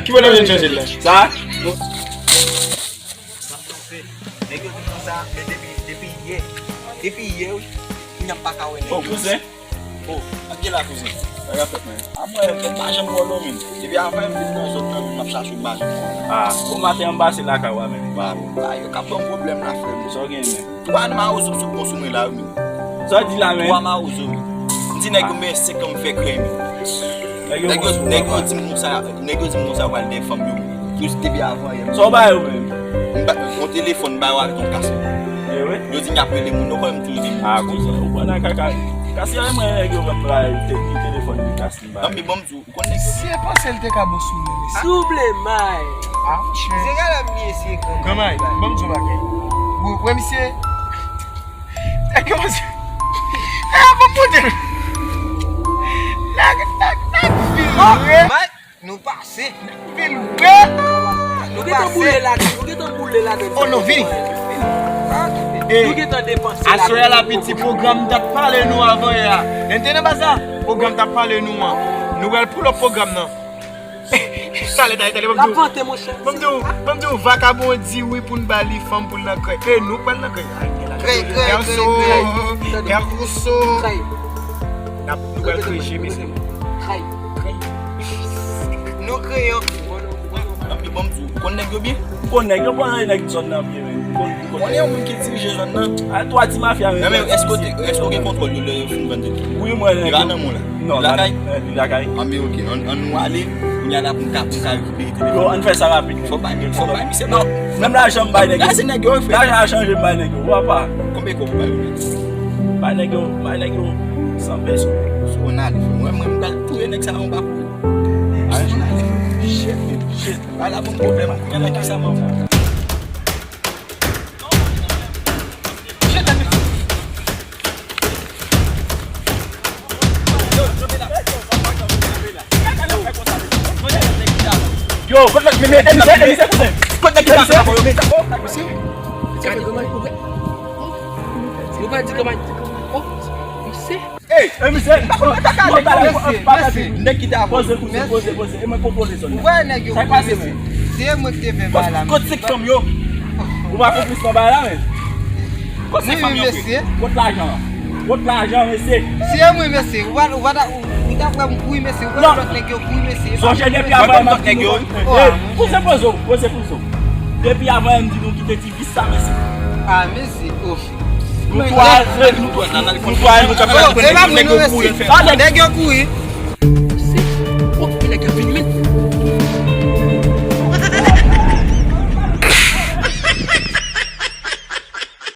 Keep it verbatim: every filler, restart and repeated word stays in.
Ki bò n ap jwenn chanje l la? Sa? Nèg yo te konsa, men depi, depi yè, depi yè, wi, kounya m pa ka wè nèg yo. O, kouzen? O, ak gen la, kouzen. Sa k ap fèt, men? A mwen, m pa janm wè w non, men. Depi avan m vin nan zòn nan, m ap chache w, m pa janm wè w. A, bon maten an m pase lakay ou a, men. Ba, ba, yo k ap ban m pwoblèm la, frè m. Sa w gen, men? Twa mawozo m sot konsome la, wi. Sa w di la, men? Twa mawozo, wi. M di nèg yo, men senk an m fè krèy, men. Nèg yo, nèg yo di m konsa, nèg yo di m konsa, yo pral dèyè fanm yo. Plis depi avan yè. Sa w ba yo, men? M ba, yon telefòn, m ba yo avèk yon kas. E wi? Yo di m y ap rele moun, yo kwè m toujou di moun. A, konsa, ou pran nan kaka. Kas yo, mwen, nèg yo vann la, te, telefòn, li kas, li ba yo. Nan, men bon, m di w, ou konn nèg yo. Si e panse l te ka bon sou mwen, mesye. Souble may. A, monchè. Se gala m ye, se ekran. Gran may, ban m di w bagay. Ou wè misye? Nèg yo, misye. A, ban m montre. Nèg, nèg, nèg vire. May, nou pase. Nèg vire. Nou gentan boule ladan, nou gentan boule ladan. O, nou vini. Nou gentan depanse ladan. Aswè a la piti pwogram m t ap pale nou avan yè a. Lè n te nan baz la, pwogram m t ap pale nou an. Nou pral pull up pwogram nan. Talè, talè, talè, ban m di w. L ap vante, monchè. Ban m di w, ban m di w, vakabon di wi pou n ba li fanm pou l nan krèy. E nou pral nan krèy. Krèy, krèy, krèy, krèy. N ap, nou pral kreye, mesye. Krèy. Krèy. Nou kreye. Nan, men ban m di w, ou konn nèg yo byen? M konn nèg yo, m konn nèg zòn nan byen, men. M konn, m konn. Konnen yon moun ki dirije zòn nan? A, twa ti mafya, men. Men, men, èske w te, èske w gen kontwòl yo lè yo fin vann tèt yo? Wi, mwen, li pa nan men w la? Non, li lakay? Li lakay. Anben, oke, ann, ann nou ale, kounye a la pou n ka, pou n ka rekipere telefòn. Yo, ann fè sa rapid. Fò bay, fò bay misye. Non, menm lajan m bay nèg yo. Gade se nèg yo, frè. Lajan a chanje, m bay nèg yo. Ou pa. Konbyen kòb ou bay yo? Bay nèg yo, bay nèg yo san pèso. Sou konn ale, frè. Mwen, mwen, m pral touye nèg sa yo, m pa kouri. Shit, shit. Ala bon pwoblèm, kounye a la, kisa m ap fè? Yo, kot lòt, men, men, emisè, emisè, kouzen. Kot nèg ki pase? Mesye, mesye, mesye. Ey, emisè, nèg ki ta poze, poze, poze, e mwen kontwole zòn nan. Ou wè nèg yo. Sa k pase, men? Se mwen ki te fè bagay la. Kot, kot se fanm yo? Ou pa konplis nan bagay la, men. Kot se fanm yo, mesye? Kot lajan an? Kot lajan, mesye? Se mwen, mesye. Ou pa, ou pa ta, ou, ou ta kwè m kouri, mesye. Ou wè lòt nèg yo kouri, mesye. Sonje depi avan m ap di nou. Ey, poze, poze, poze, poze. Depi avan m di nou kite ti vis sa, mesye. A, mesye, o. Nou twa, nou twa, nou twa, nou twa, nou twa, nèg yo kouri. Nèg yo kouri.